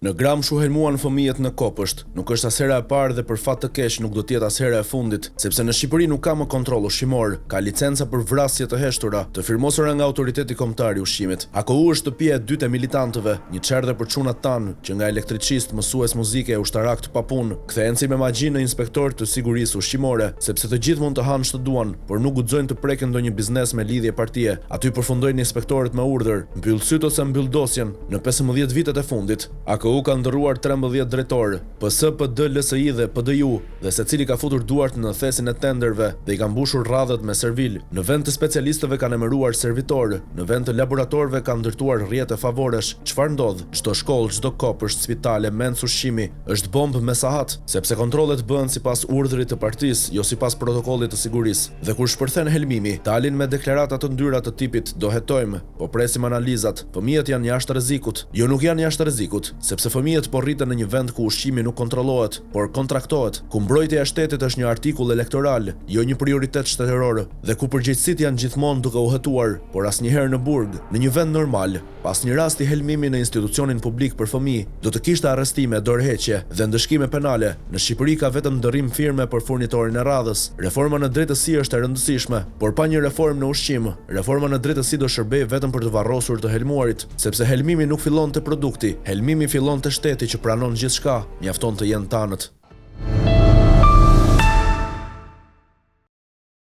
Në Gramsh u helmuan fëmijët në kopësht. Nuk është as hera e parë dhe për fat të keq nuk do të jetë as hera e fundit, sepse në Shqipëri nuk ka më kontroll ushqimor, ka licenca për vrasje të heshtura, të firmosura nga Autoriteti Kombëtar i Ushqimit. AKU është shtëpia e dytë e militantëve, një çerdhe për çunat tanë, që nga elektriçistë, mësues muzike e ushtarakë të papunë, kthehen si me magji në inspektorë të sigurisë ushqimore, sepse të gjithë mund të hanë ç'të duan, por nuk guxojnë të prekin ndonjë biznes me lidhje partie. Aty përfundojnë inspektorët me urdhër, mbyll sytë ose mbyll dosjen. Në 15 vitet e fundit, AKU ka ndërruar 13 drejtorë, PS, PD, LSI dhe PDIU, dhe secili ka futur duart në thesin e tenderëve dhe i ka mbushur radhët me servilë. Në vend të specialistëve kanë emëruar servitorë, në vend të laboratorëve kanë ndërtuar rrjete favoresh. Çfarë ndodh? Çdo shkollë, çdo kopësht, spital e mensë ushqimi është bombë me sahat, sepse kontrollet bëhen sipas urdhrit të partisë, jo sipas protokollit të sigurisë. Dhe kur shpërthen helmimi, dalin me deklarata të ndyra të tipit do hetojmë. Po presim analizat, fëmijët janë jashtë rrezikut. Jo nuk janë jashtë rrezikut, sepse fëmijët po rriten në një vend ku ushqimi nuk kontrollohet, por kontraktohet, ku mbrojtja e shtetit është një artikull elektoral, jo një prioritet shtetëror, dhe ku përgjegjësit janë gjithmonë duke u hetuar, por asnjëherë në burg. Në një vend normal, pas një rasti helmimi në institucionin publik për fëmijë, do të kishte arrestime, dorëheqje, dhe ndëshkime penale. Në Shqipëri ka vetëm ndërrim firme për furnitorin e radhës. Reforma në drejtësi është e rëndësishme, por pa një reformë në ushqim, reforma në drejtësi do shërbejë vetëm për të varrosur të helmuarit, sepse helmimi nuk fillon te produkti, helmimi fillon te shteti që pranon gjithçka, mjafton të jenë tanët.